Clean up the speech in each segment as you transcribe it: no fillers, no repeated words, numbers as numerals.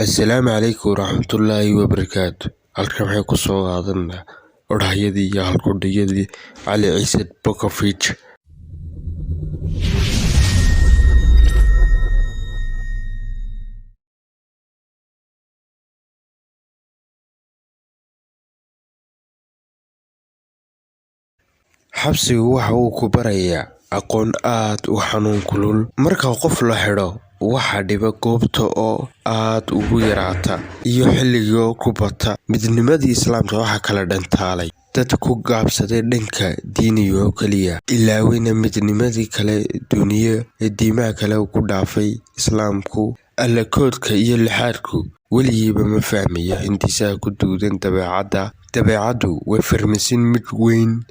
Assalaamu calaykum waraxmatullaahi wabarakaatu. Halkan waxay ku soo qaadanaa odhahyadii iyo halkudhigyadii Cali Ciise Bokovich. Xabsigu waxa uu ku barayaa aqoon aad u xanuun kulul. Marka qof la xidho, waxaa dhiba goobta oo aad ugu yaraata iyo xilligoo ku bata. Midnimadii Islaamka waxaa kala dhantaalay dad ku gaabsaday dhanka diiniga oo keliya, ilaawayna midnimadii kale duniyo ee diimaha kale ku dhaafay Islaamku. Allakoodka iyo lixaadku weligiiba ma fahmayo hindisaha ku duudan dabeecadda. Dabeecaddu way farmasin mid weyn.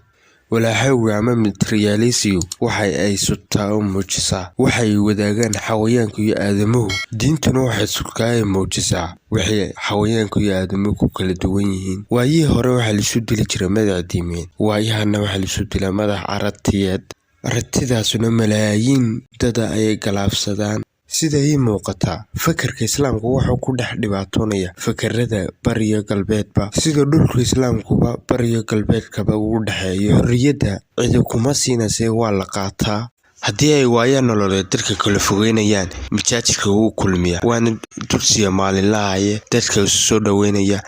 Walaaxowga ama materialisigu waxa ay sudtaa oo muujisaa waxay wadaagaan xawayaanku iyo aadamuhu. Diintuna waxay sudkaa muujisaa waxay xawayaanku iyo aadamuhu ku kala duwan yihiin. Waayihii hore waxaa laisu dili jiray madax diimeed, waayahana waxaa laisu dilaa madax aragtiyeed. Aragtidaasuna malaayiin dada ayay galaafsadaan. Sida ii muuqata, fakarka Islaamku wuxuu ku dhex dhibaatoonaya fakarada bariyo galbeedba, sida dhulka Islaamkuba bariyo galbeedkaba ugu dhexeeyo. Xorriyadda cidi kuma siinayse, waa la qaataa. Haddii ay waayaan nololeed dadka kala fogeynayaan, masaajidka wuu kulmiya, waana dugsiga maalinlahaye dadka isu soo dhoweynaya.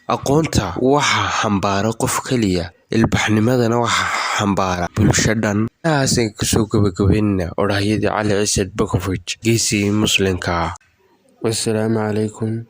Aqoonta waxaa xambaara qof keliya, ilbaxnimadana waxaa xambaara bulsho dhan. Intaasaan kusoo gabagabeynaa odhahyadii Cali Ciise Bokovich, geesigii muslimka ah. Wassalaamu calaykum.